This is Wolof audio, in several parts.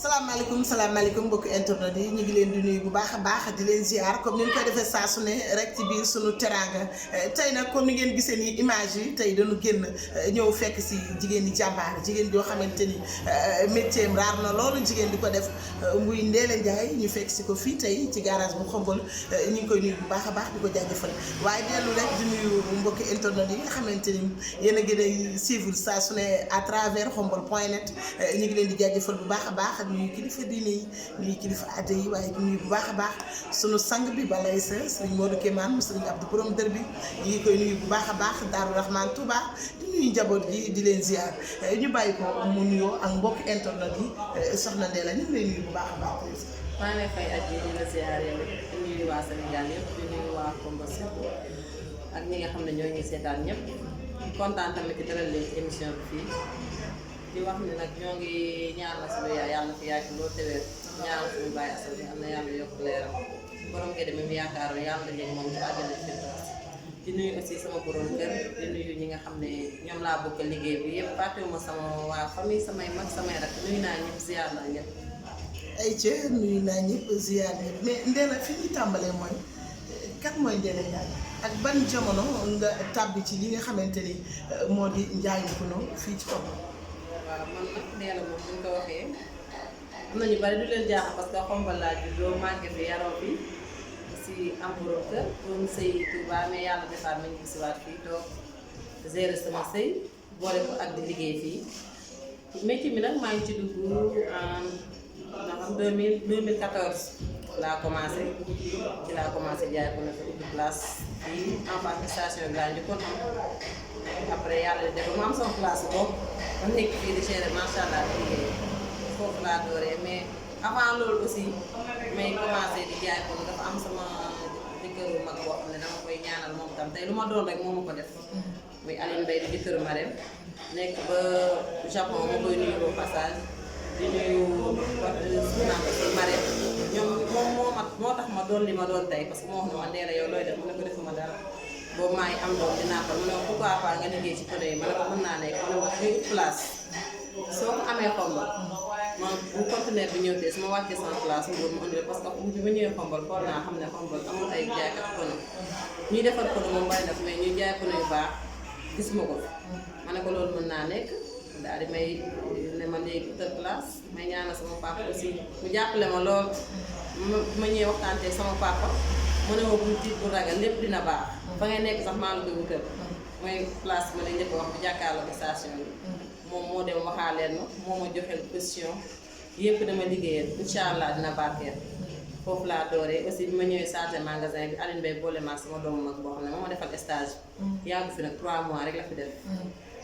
salaamaaleykum mbokki internet yi ñu ngi leen di nuyu bu baax a baax di leen ziar comme ni ñu koy defee saa su ne rek ci biir sunu teraanga tey nag comme ni ngeen gisee ni image yi tey dañu génn ñëw fekk si jigéen ñi jàmbaar jigéen joo xamante ni métier am raar na loolu jigéen di ko def muy Ndella Ndiaye ñu fekk si ko fii tey ci garage bu Xombol ñu ngi koy nuyu bu baax a baax di ko jaajëfal waaye dellu rek di nuyu mbokki internet yi nga xamante ni yéen a gën a suivre saa su ne à travers xombol.net ñu ngi leen di jaajëfal bu baax a baax nuyu kilifa diine yi nuyu kilifa aada yi waaye nuyu bu baax a baax sunu sang bi balay sa sëriñ Modou Kémane sëriñ Abdou borom dër bi ñu ngi koy nuyu bu baax a baax Daaru Rahman Touba di nuyu njaboot gi di leen ziar ñu bàyyi ko mu nuyoo ak mbokk internet yi soxna Ndella ñu ngi lay nuyu bu baax a baax. maa ngi lay fay at yi di la ziar yow di nuyu waa Sénégal yëpp di nuyu waa Xombol ak ñi nga xam ne ñoo ngi seetaan ñëpp kontaan tamit ci dalal leen ci émission bi fii. di wax ni nag ñoo ngi ñaanal suñu yaay yàlla na fi yàgg loo tewee ñaanal suñu bàyyi asal bi am na yàlla yokk leeram borom ngeen demee mu yaakaaroon yàlla dajeeg moom ci àjjana ci di nuyu aussi sama borom kër di nuyu ñi nga xam ne ñoom laa bokk liggéey bi yëpp fàttewuma sama waa famille samay mag samay rak nuyu naa ñëpp ziar naa ñëpp. ay ca nuyu naa ñëpp ziar ñëpp mais Ndella fi ñu tàmbalee mooy kat mooy Ndella Ndiaye ak ban jamono nga tàbbi ci li nga xamante ni moo di njaayum puno fii ci Xombol. waaw man nag Ndella moom bu ñu ko waxee am na ñu bari du leen jaaxal parce que Xombol laa juddoo màgge fi yaroo fi si am borom kër doon sëy Touba mais yàlla defaat nañu gisiwaat fii toog gérer sama sëy boole ko ak di liggéey fii métier mi nag maa ngi ci dugg en ndax 2014 laa commencé ci laa commencé jaay ko na fa ubbi place fii en face station bi laa njëkkoon am après yàlla def ma am sama place boobu ma nekk fii di gérer macha allah di liggéey foofu laa dooree mais avant loolu aussi may commencé di jaay ko dafa am sama jëkkëru mag boo xam ne dama koy ñaanal moom tam tey lu ma doon rek moo ma ko def muy Aline Mbaye di jëkkëru Marème nekk ba Japon ma koy nuyu au passage di nuyu sunaam si Marème ñoom moom moo tax ma doon li ma doon tey parce que moo wax ne ma Ndella yow looy def mu ne ko defuma dara boobu maa ngi am doom dinaa ko mu ne pourquoi pas nga liggéey ci côté yi ma ne ko mën naa nekk mu ne wax nga ut place soo ko amee Xombol ma bu conteneur bi ñëw tee su ma wàccee sama place mu ma indi parce que bi ma ñëwee Xombol xool naa xam ne Xombol amul ay jaaykat pono ñuy defar pono moom bari na mais ñuy jaay pono yu baax gis ma ko ma ne ko loolu mën naa nekk daal di may ne ma léegi utal place may ñaanal sama papa aussi mu jàppale ma lool ma ñëwee waxtaantee sama papa mu ne ma bu tiit bu ragal lépp dina baax fa ngay nekk sax maa la koy wutal mooy place ma lay njëkk wax bu jàkkaarloo ak station bi moom moo dem waxaaleen ma moo ma joxeel position yëpp dama liggéeyal incha allah dina barkeel foofu laa dooree aussi bi ma ñëwee chargé magasin bi Aline Mbaye boole ma sama doomu mag boo xam ne moo ma defal stage yàggu fi nag 3 mois rek la fi def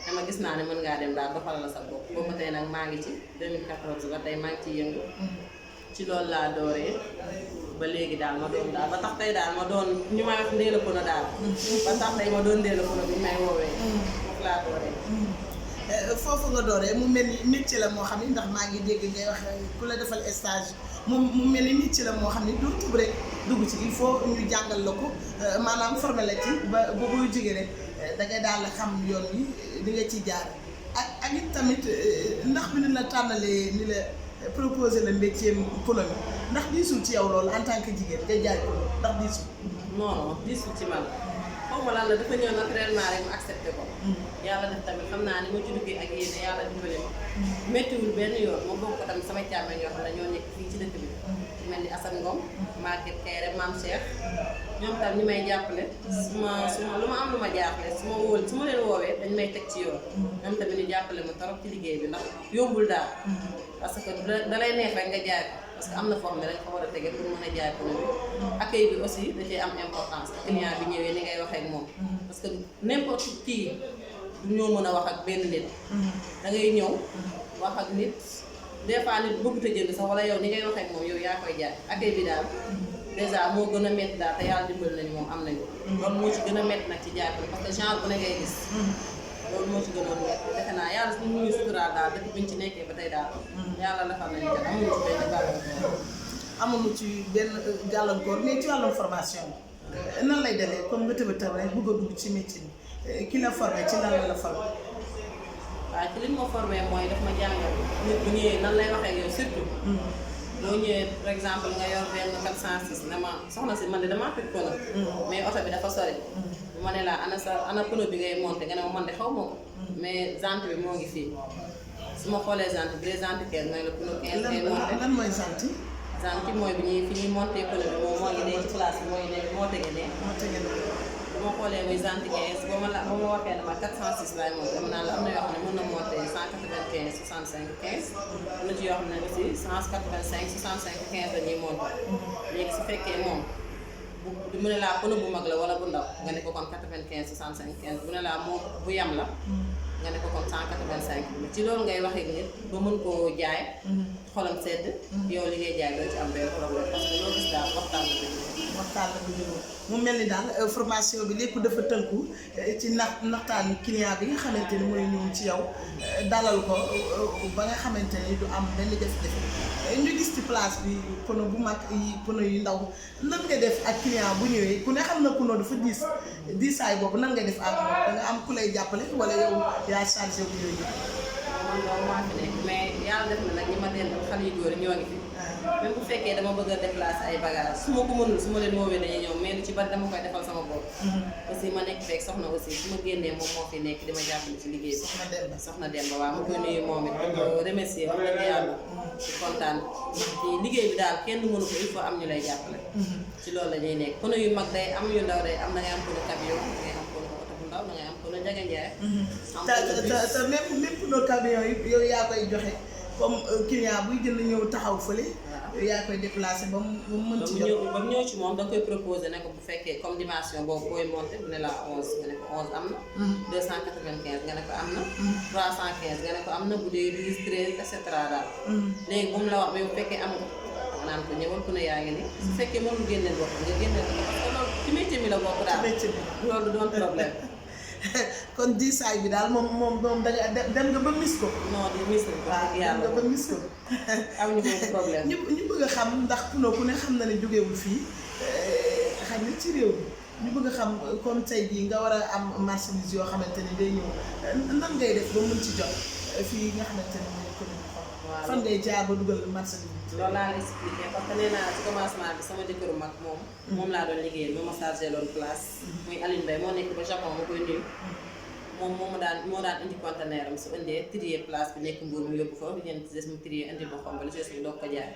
dama gis naa ne mën ngaa dem daal doxal la sa bopp boobu tey nag maa ngi ci 2014 ba tey maa ngi ciy yëngu ci loolu laa dooree ba léegi daal ma doon daal ba tax tey daal ma doon ñu may wax Ndella Pono daal ba tax tey ma doon Ndella Pono bi may woowee foofu laa dooree foofu nga dooree mu mel ni métier la moo xam ne ndax maa ngi dégg ngay wax ku la defal stage mu mel ni métier la moo xam ne du tub rek dugg ci il faut ñu jàngal la ko maanaam formé la ci ba booy jógee rek dangay daal xam yoon wi di nga ciy jaar ak it tamit ndax bi ni la tànnalee ni la proposé la métier pono bi ndax diisul ci yow loolu en tant que jigéen nga jaay ko ndax diisul. non diisul ci man xaw ma lan la dafa ñëw naturellement rek mu accepté ko. yàlla def tamit xam naa ni ma ci duggee ak yéen yàlla dimbale ma. méttiwul benn yoon ma bokk ko tamit samay càmmeñ yoo xam ne ñoo nekk fii ci dëkk bi. mel ni Assane Ngom Maguette Kayre Mame Cheikh ñoom tam ñi may jàppale su ma lu ma am lu ma jàppale su ma leen woowee dañ may teg ci yoon. ñoom tamit ñu jàppale ma torop ci liggéey bi ndax yombul daal. parce que da lay neex rek nga jaay ko parce que am na foo xam ne dañ ko war a tege pour mën a jaay ko bi accueil bi aussi da cee am importance client bi ñëwee ni ngay waxee ak moom parce que n'importe qui du ñoo mën a wax ak benn nit da ngay ñëw wax ak nit des fois nit bëgg a jënd sax wala yow ni ngay waxee ak moom yow yaa koy jaay accueil bi daal dèjà moo gën a métti daal te yàlla dimbali nañu moom am nañu loolu moo ci gën a métti nag ci jaay ko parce que genre bu ne ngay gis loolu moo ci gënoon métti defe naa yàlla suñu ñuy suturaal daal dëkk biñ ci nekkee ba tey daal yàlla defal nañu kat amuñu ci benn gàllankoor mais ci wàllum formation bi nan lay demee comme nga tëb rek bëgg a dugg ci métier bi ki la formé ci lan la formé. waaw ci li ma formé mooy daf ma jàngal nit bu ñëwee nan lay waxee ak yow surtout. boo ñëwee par exemple nga yor benn 406 ne ma soxna si man de damaa toj pneu. mais oto bi dafa sori. bu ma ne laa ana pneu bi ngay monté nga ne ma man de xaw ma ko. mais jante bi moo ngi fii su ma xoolee jante bi les jante 15 mooy la pneu 15 ngay monté. lan mooy jante. jante mooy bi ñuy fi ñuy monté pneu bi moom moo ngi ne ci place bi moo ngi ne moo tege ne. moo tege ne. bu ma xoolee muy jante 15 ba ma waxee ne ma 406 laay monté dama naan la am na yoo xam ne mën na monté 195 65 15. am na ci yoo xam ne aussi 185 65 15 la ñuy monté. léegi su fekkee moom bu mu ne laa pneu bu mag la wala bu ndaw nga ne ko kon 95 65 15 bu ne laa moom bu yam la. nga ne ko kon 185 ci loolu ngay waxee nit ba mën koo jaay. xolam sedd. yow li ngay jaay doo ci am benn problème parce que loo gis daal waxtaan la bu juróom mu mel ni daal formation bi lépp dafa tënku ci naxtaan client bi nga xamante ni mooy ñëw ci yow dalal ko ba nga xamante ni du am benn jafe-jafe ñu gis ci place bi pneu bu mag yi pneu yu ndaw nan nga def ak client bu ñëwee ku ne xam na pneu dafa diisaay boobu nan nga def ak moom da nga am ku lay jàppale wala yow yaa chargé bu yooyu man loolu maa fi nekk mais yàlla def na nag ñi ma dendal xale yu góor ñoo ngi fi. même bu fekkee dama bëgg a déplacer ay bagages su ma ko mënul su ma leen woowee dañuy ñëw mais lu ci bari dama koy defal sama bopp. aussi ma nekk feek soxna aussi su ma génnee moom moo fi nekk di ma jàppale ci liggéey bi. soxna Demba waaw ma koy nuyu moom it di ko remercier wax dëgg yàlla ci kontaan ci liggéey bi daal kenn mënu ko il faut am ñu lay jàppale. ci loolu la ñuy nekk pneu yu mag day am yu ndaw day am da ngay am pneu camion da ngay am pneu oto bu ndaw da ngay am pneu Ndiaga Ndiaye. te même pneu camion yi yow yaa koy joxe comme client buy jënd ñëw taxaw fële. yow yaa koy déplacé ba mu mën ci jot. ba mu ñëw ci moom da nga koy proposé ne ko bu fekkee comme dimension boobu booy monté bu ne la 11 nga ne ko 11 am na. 295 nga ne ko am na. 315 nga ne ko am na bu dee 10 13 et cetera daal. léegi bu mu la wax ba bu fekkee am nga naan ko ñëwal ku ne yaa ngi ni su fekkee mënul génneel bopp nga génneel ko parce que loolu ci métier mi la bokk daal. ci métier bi loolu du doon problème. kon diisaay bi daal moom danga dem nga ba mis ko. non di mis ko. waaw dem nga ba mis ko. amuñu boobu problème. ñu bëgg a xam ndax pneu ku ne xam na ne jógewul fii xam ne ci réew mi ñu bëgg a xam comme tey jii nga war a am marchandise yoo xamante ni day ñëw nan ngay def ba mën ci jot fii nga xamante ne mooy commune waaw fan ngay jaar ba dugal marchandise bi. loolu laa la expliqué parce que nee naa ci commencement bi sama jëkkëru mag moom laa doon liggéeyal ba ma chargé loon place. muy Aline Mbaye moo nekk ba Japon ma koy nuyu. moom moo daan indi conteneur am su indee trier place bi nekk Mbour mu yóbbu fa ñenn ci des mu trier indi ba Xombal li ci des mu doog ko jaay.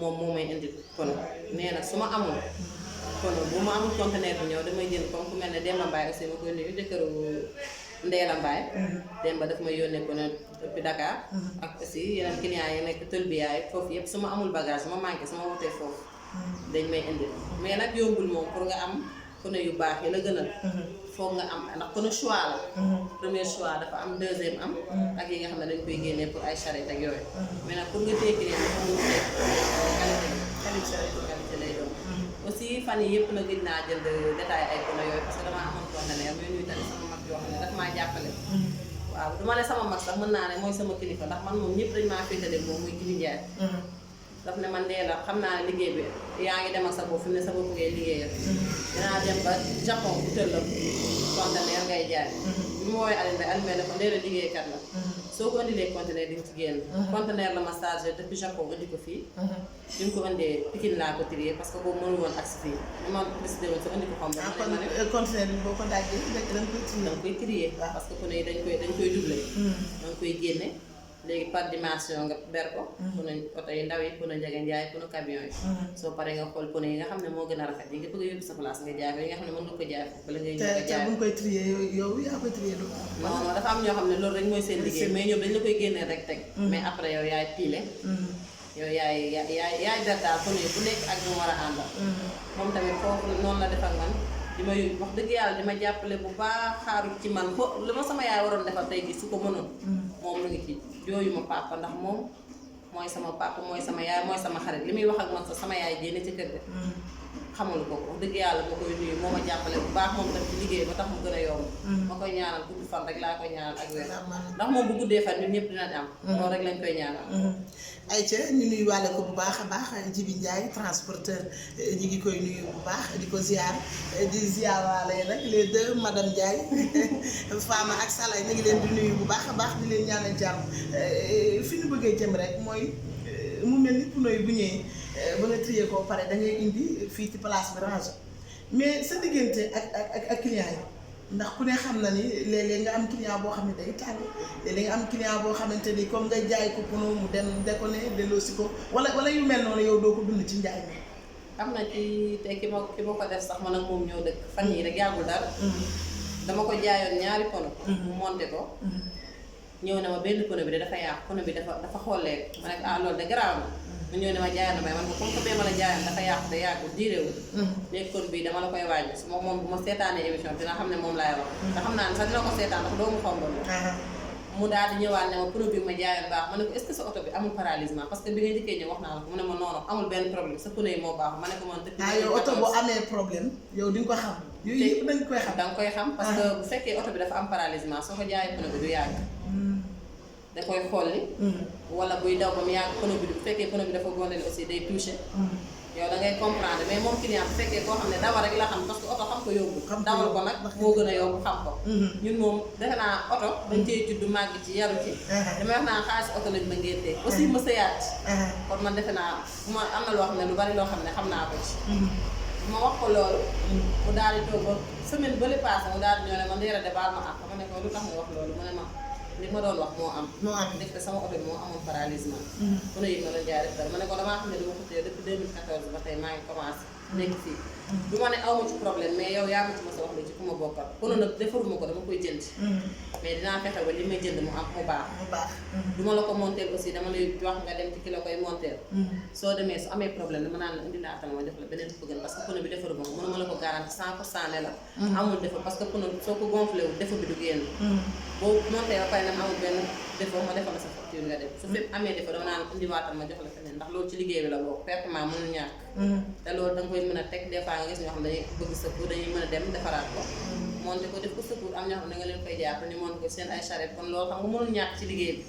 moom moo may indi pneu nee nag su ma amul pneu bu ma amul conteneur bi ñëw damay jënd comme ku mel ne Demba Mbaye aussi ma koy nuyu jëkkëru Ndeela Mbaye. Demba daf may yónnee pneu depuis Dakar. ak aussi yeneen clients yi nekk Tëlbiyaay foofu yëpp su ma amul bagage ma manqué su ma wotee foofu. dañ may indi mais nag yombul moom pour nga am pneu yu baax yi la gënal. foog nga am ndax pneu choix la. premier choix dafa am deuxième am. ak yi nga xam ne dañ koy génnee pour ay charrette ak yooyu. mais nag pour nga téye client bi mu nekk qualité lay doon. aussi fan yi yëpp nag gëj naa jënd détail ay pneu yooyu parce que damaa amoon conteneur mais ñuy tamit sama mag yoo xam ne daf maa jàppale. waaw du ma ne sama mag sax mën naa ne mooy sama kilifa ndax man moom ñëpp dañ maa féetale moom muy Jibi Njaay. daf ne man dee la xam naa ne liggéey bi yaa ngi dem ak sa bopp fi mu ne sa bopp ngay liggéeyal. dinaa dem ba Japon bu tëll la conteneur ngay jaay. bi mu woowee Aline Mbaye ne ko ndee la liggéeykat la. soo ko indilee conteneur di nga ci génn. conteneur la ma chargé depuis Japon indi ko fii. bi mu ko indee Pikine laa ko trier parce que boobu mënul woon agsi fii li ma décidé woon sa indi ko Xombal. kon conteneur bi boo ko daajee rek da nga koy trier. parce que pneu yi dañ koy doublé. da nga koy génne. léegi par dimension nga ber ko. pneu oto yi ndaw yi pneu Ndiaga Ndiaye pneu camion yi. soo paree nga xool pneu yi nga xam ne moo gën a rafet yi nga bëgg a yóbbu sa place nga jaay ko yi nga xam ne mën nga ko jaay foofu bala ngay ñëw nga jaay te bu ñu koy trier yow yaa koy trier du non dafa am ñoo xam ne loolu rek mooy seen liggéey mais ñoom dañ la koy génneel rek teg. mais après yow yaay piile. yow yaay ber daal pneu yi bu nekk ak ñu war a àndal. moom tamit foofu noonu la def ak man. di ma wax dëgg yàlla di ma jàppale bu baax xaaru ci man fo li ma sama yaay waroon defal tey gi su ko mënoon. moom mu ngi ci jooyu ma papa ndax moom mooy sama papa mooy sama yaay mooy sama xarit li muy wax ak man sax sama yaay jénne ci kër ga. xamul ko wax dëgg yàlla ma koy nuyu moo ma jàppale bu baax moom tam ci liggéey ba tax mu gën a yomb. ma koy ñaanal gudd fan rek laa koy ñaanal ak wér. ndax moom bu guddee fan ñun ñëpp dinañ am. loolu rek lañ koy ñaanal. ayca ñu nuyu wàlle ko bu baax a baax Jibi Ndiaye transporteur ñi ngi koy nuyu bu baax di ko ziar di ziar waale nag les deux madame Ndiaye Fama ak Sala ñu ngi leen di nuyu bu baax a baax di leen ñaanal jàmm fi ñu bëggee jëm rek mooy mu mel ni pneu yi bu ñëwee ba nga trier ko pare da ngay indi fii ci place bi range mais sa diggante ak client yi ndax ku ne xam na ni léeg-léeg nga am client boo xam ne day tàng léeg-léeg nga am client boo xamante ni comme nga jaay ko pneu mu dem déconné delloosi ko wala yu mel noonu yow doo ko dund ci njaay mi. am na ci te ki ma ko def sax man ak moom ñëw dëkk fan yii rek yàggul dara. dama ko jaayoon ñaari pneu. mu monté ko. ñëw na ma benn pneu bi de dafa yàqu pneu bi dafa xollee ma ne ko ah loolu de garaaw na. mu ñëw ne ma jaayoon na may man ko comme que bee ma la jaayoon dafa yàqu te yàggul diiréewul. léegi kon bii dama la koy wàññi su moom bu ma seetaanee émission bi dina xam ne moom laay wax. te xam naa ne sax dina ko seetaan ndax doomu xombal mu daal di ñëwaat ne ma pneu bi ma jaayoon baax ma ne ko est-ce que sa oto bi amul paralysement parce que bi nga njëkkee ñëw wax naa la ko mu ne ma noonu amul benn problème sa pneu yi moo baax ma ne ko man dëkk yow oto boo amee problème yow di nga ko xam yooyu yëpp dañ koy xam da nga koy xam parce que bu fekkee oto bi dafa am paralysement soo ko jaayee pneu bi du yàgg da koy xolli wala buy daw ba mu yàgg pneu bi bu fekkee pneu bi dafa gondeli aussi day touché yow da ngay comprendre mais moom client bu fekkee koo xam ne dawal rek la xam parce que oto xam ko yóbbu dawal ko nag moo gën a yóbbu xam ko ñun moom defe naa oto dañ cee judd màgg ci yaru ci damay wax naa xaalis oto lañ ma ngéntee aussi ma sëyaat kon man defe naa ma am na loo xam ne lu bari loo xam ne xam naa ko ci ma wax ko loolu mu daal di toog ba semaine bële passé mu daal di ñëw ne man Ndella de baal ma ak ma ne ko lu tax nga wax loolu mu ne ma li ma doon wax moo am nekk sama oto bi moo amoon paralysement pneu yi ma doon jaay def dara ma ne ko damaa xam ne dama ko téye depuis 2014 ba tey maa ngi commencé nekk fii du ma ne aw ma ci problème mais yow yaa ma ci ma sa wax la ci ku ma bokkal pneu nag defaruma ko dama koy jënd mais dinaa fexe ba li may jënd mu am mu baax du ma la ko monter aussi dama lay wax nga dem ci ki la koy monter soo demee su amee problème dama naan la indi laatal ma def la beneen bu gën parce que pneu bi defaruma ko mënuma la ko garanti 100% ne la amul défaut parce que pneu soo ko gonflé wu défaut bi du génn boo monter ba pare nag amul benn défaut ma defal la sa facture nga dem su fépp amee défaut dama naan indi waatal ma jox la feneen ndax loolu ci liggéey bi la bokk pertement mënul ñàkk te loolu da nga koy mën a teg des fois nga gis ñoo xam ne dañuy bëgg secours dañuy mën a dem defaraat ko monté ko def ko secours am ñoo xam ne nga leen koy jàpp ñu monté ko seen ay charrette kon loolu xam nga mënul ñàkk ci liggéey bi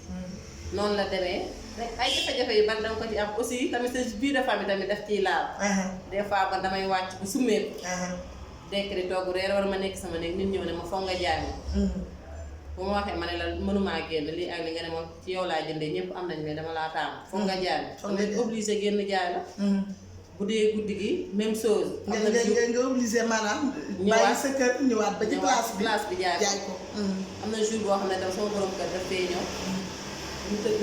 noonu la demee rek ay jafe-jafe yu bari danga ko ci am aussi tamit sa vie de famille tamit daf ciy laal des fois man damay wàcc bu summeeku dekk di togg reer wala ma nekk sama néeg nit ñëw ne ma foog nga jaay ma bu ma waxee ma ne la mënumaa génn lii ak li nga ne moom ci yow laa jëndee ñëpp am nañ mais dama laa taamu foog nga jaay ma nga obligé génn jaay la bu dee guddi gi même chose nga obligé maanaam bàyyi sa kër ñëwaat ba ci place bi jaay ko am na jour boo xam ne tam sama borom kër daf fee ñëw ñu tëdd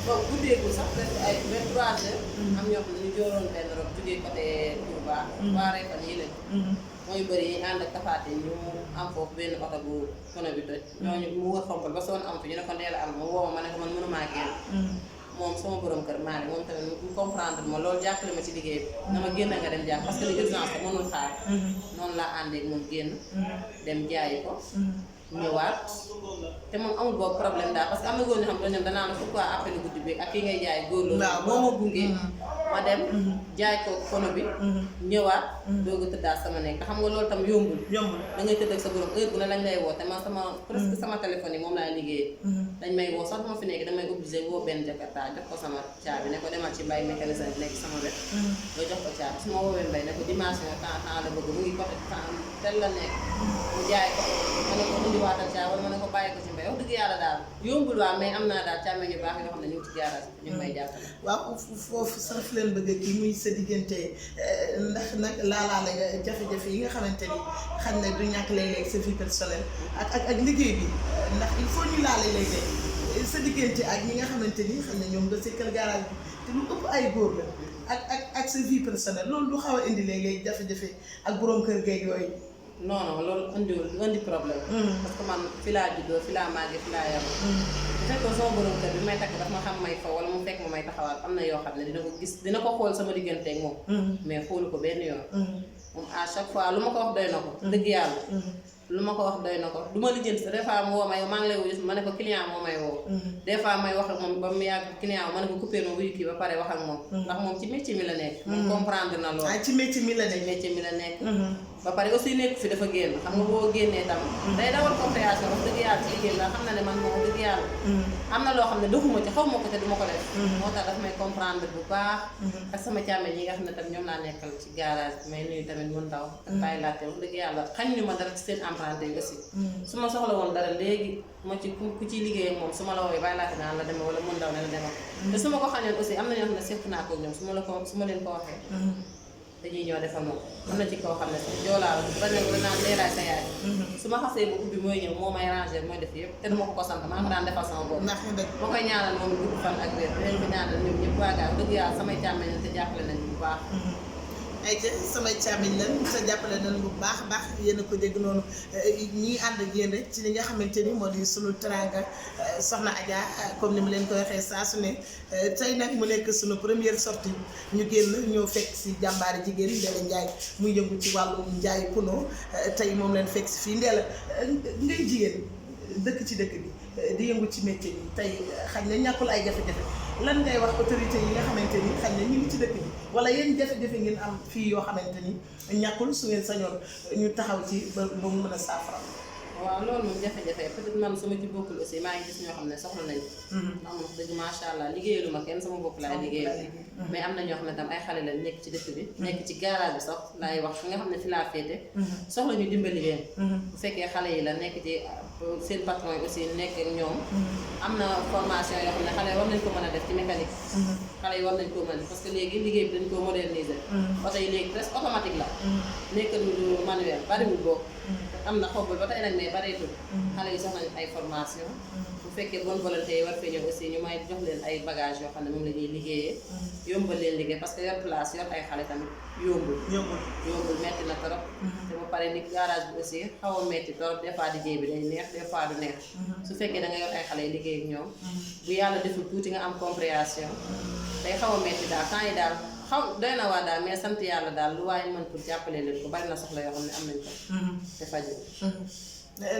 boobu guddeegul sax presque ay 23 heures am ñoo xam ne ñu jooroon benn rob jógee côté Touba waa Réfane yi lañ mooy bëri yi ànd ak tafaate ñu am foofu benn oto bu pneu bi toj ñooñu mu wër xompal ba soon am fi ñu ne ko Ndella am ma woo ma ne ko man mënumaa génn moom sama borom kër maa ngi moom tamit mu comprendre ma loolu jàppale ma ci liggéey bi dama génn nga dem jàpp parce que li urgence ko mënul xaar noonu laa àndeek moom génn dem jaayi ko ñëwaat te moom amul boobu problème daal parce que am na góor ñoo xam ne ñoom danaa la pourquoi appel guddi bi ak kii ngay jaay góor loolu moo ma gunge ma dem jaay ko pneu bi ñëwaat doog a tëddaat sama nekk te xam nga loolu tam yombul da ngay tëdd ak sa borom heure bu ne lañ lay woo te man sama presque sama téléphone yi moom laay liggéey dañ may woo sax dama fi nekk damay obligé woo benn jakarta jox ko sama caabi ne ko demal ci mbay mécanicien bi nekk sama wet nga jox ko caabi su ma woowee mbay ne ko dimension temps la bëgg mu ngi côté tel la nekk mu jaay ko ma ne ko indi waatal caabi wala ma ne ko bàyyi ko ci mbay wax dëgg yàlla daal yombul waa mais am naa daal càmme ñu baax yoo xam ne ñu ngi ci garage ñu ngi may jàppale waaw foofu sax leen bëgg kii muy sa diggante ndax nag laalaale nga jafe-jafe yi nga xamante ni xam ne du ñàkk léeg-léeg sa vie personnelle ak liggéey bi ndax il faut ñu laale léeg-léeg sa diggante ak ñi nga xamante ni xam ne ñoom nga sekkal garage bi te lu ëpp ay góor la ak sa vie personnelle loolu du xaw a indi léeg-léeg jafe-jafe ak boroom kër geeg yooyu. non non loolu indi problème. parce que man fi laa juddoo fi laa màggee fi laa yaroo. bu fekkoon sama borom kër bi may takk daf ma xam may fa wala mu fekk ma may taxawaat am na yoo xam ne dina ko gis dina ko xool sama digganteeg moom. mais xoolu ko benn yoon. moom à chaque fois lu ma ko wax doy na ko. dëgg yàlla. lu ma ko wax doy na ko du ma lijjanti des fois mu woo ma yow maa ngi lay wuyu ma ne ko client moo may woo. des fois may wax ak moom ba mu yàgg client ma ne ko coupé ma wuyu kii ba pare wax ak moom. ndax moom ci métier mi la nekk. moom comprendre na loolu. ci métier mi la nekk. ci métier mi la nekk. ba pare aussi nekk fi dafa génn xam nga boo génnee tam day dawal compréhension wax dëgg yàlla ci liggéey la xam na ne man moom dëgg yàlla am na loo xam ne doxuma ci xaw ma ko te duma ko def moo tax daf may comprendre bu baax ak sama càmmeñ yi nga xam ne tam ñoom laa nekkal ci garage bi may nuyu tamit mun ndaw ak bàyyi laajte wax dëgg yàlla xañ ñu ma dara ci seen emprunté yi aussi su ma soxla woon dara léegi ma ci ku ciy liggéey ak moom su ma la woowee bàyyi laajte naan la deme wala mun ndaw ne la demal te su ma ko xañoon aussi am na ñoo xam ne seq naa ko ñoom su ma leen ko waxee dañuy ñëw defal moom am na ci koo xam ne sax joolaa la ba ne naan leeraay sa yaay su ma xasee bu ubbi mooy ñëw moo may ranger mooy def yëpp te duma ko sant maa ngi ko daan defal sama bopp ma koy ñaanal moom gudd fan ak wér leen ko ñaanal ñoom ñëpp waagaa dëgg yàlla samay càmmeñ te jàppale nañ bu baax ay ca samay càmmiñ lan sa jàppale nañ bu baax a baax yéen a ko dégg noonu ñi ànd ak yéen rek ci li nga xamante ni moo di sunu teranga soxna Adja comme ni mu leen ko waxee saa su ne tey nag mu nekk sunu première sortie ñu génn ñëw fekk si jàmbaari jigéen Ndella Ndiaye muy yëngu ci wàllu njaay puno tey moom leen fekk si fii Ndella ngay jigéen dëkk ci dëkk bi di yëngu ci métier bi tey xañ na ñàkkul ay jafe-jafe lan ngay wax autorité yi nga xamante ni xañ na ñu ngi ci dëkk bi wala yéen jafe-jafe ngeen am fii yoo xamante ni ñàkkul su ngeen sañoon ñu taxaw ci ba mu mën a saafara. waaw loolu moom jafe-jafe peut-être man su ma ci bokkul aussi maa ngi gis ñoo xam ne soxla nañu ndax wax dëgg macha allah liggéeyalu ma kenn sama bopp laay liggéeyal mais am na ñoo xam ne tam ay xale lañ nekk ci dëkk bi nekk ci garage bi sax laay wax fi nga xam ne fi laa féete soxla ñu dimbali leen bu fekkee xale yi la nekk ci seen patron yi aussi nekk ak ñoom am na formation yoo xam ne xale yi war nañ ko mën a def ci mécanique xale yi war nañ koo mën a def parce que léegi liggéey bi dañ koo moderniser oto yi léegi presque automatique la nekk lu manuel bariwul boobu am na xobbal ba tey nag mais bareetul xale yi soxla nañ ay formation bu fekkee bonne volonté yi war fee ñëw aussi ñu may jox leen ay bagage yoo xam ne moom la ñuy liggéeyee yombal leen liggéey parce que yor place yor ay xale tamit yombul metti na trop te ba pare ni garage bi aussi xaw a metti trop des fois liggéey bi day neex des fois du neex su fekkee da nga yor ay xale yi liggéey ak ñoom bu yàlla deful tuuti nga am compréhension day xaw a metti daal temps yi daal xaw doy na waa daal mais sant yàlla daal lu waaye mën pour jàppale leen ko bari na soxla yoo xam ne am nañ ko te faju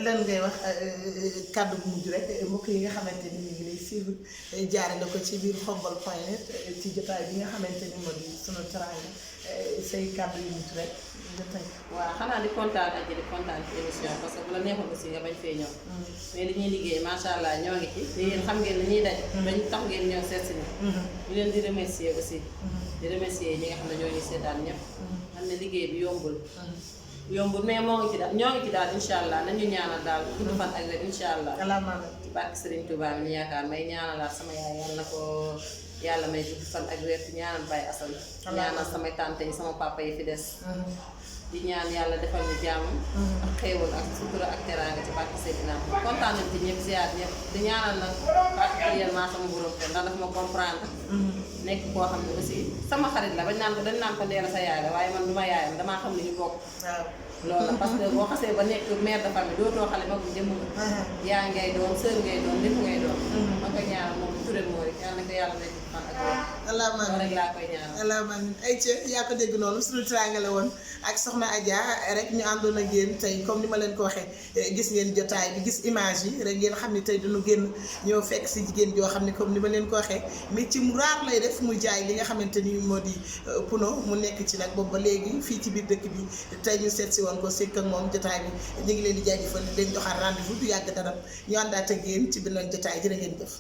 lan ngay wax kàddu bu mujj rek mbokk yi nga xamante ni ñu ngi lay suivre jaare la ko ci biir Khombole.net ci jotaay bi nga xamante ni moo di sunu teranga say kàddu yu mujj rek nga tënk. waaw xanaa di kontaan ak di kontaan ci émission parce que bu la neexoon aussi nga bañ fee ñëw mais li ñuy liggéey macha allah ñoo ngi ci te yéen xam ngeen li ñuy daj dañ tax ngeen ñëw seet si ñu leen di remercier aussi di remercier ñi nga xam ne ñoo ngi seetaan ñëpp xam ne liggéey bi yombul mais moo ngi ci daal ñoo ngi ci daal incha allah nañu ñaanal daal gudd fan ak wér incha allah ci barke Serigne Touba mi ñu yaakaar may ñaanalaat sama yaay yàlla na ko yàlla may gudd fan ak wér ci ñaanal Baye Assane ñaanal samay tante yi sama papa yi fi des di ñaan yàlla defal ñu jàmm ak xéewal ak sutura ak teraanga ci barke Seydina kontaan nañ ci ñëpp ziar ñëpp di ñaanal nag particulièrement sama borom kër ndax dafa ma comprendre nekk koo xam ne aussi sama xarit la dañ naan ko Ndella sa yaay la waaye man du ma yaayam damaa xam ne ñu bokk loolu la parce que boo xasee ba nekk mère de famille dootoo xale ba jëm yaa ngay doon sœur ngay doon lépp ngay doon ma koy ñaanal moom turé moo rek yàlla na ko yàlla may fan ak loolu rek laa koy ñaanal alaamaaleykum ay ca yaa ko dégg noonu suñu teranga la woon ak soxna Adja rek ñu àndoon ak yéen tey comme ni ma leen ko waxee gis ngeen jotaay bi gis image yi rek ngeen xam ne tey dañu génn ñëw fekk si jigéen joo xam ne comme ni ma leen ko waxee métier mu raar lay def muy jaay li nga xamante ni moo di puno mu nekk ci nag boobu ba léegi fii ci biir dëkk bi tey ñu seet si woon ko sekk ak moom jotaay bi ñu ngi leen di jaajëfal di leen joxaat rendez-vous du yàgg dara ñu àndaat ak yéen ci beneen jotaay jërë ngeen jëf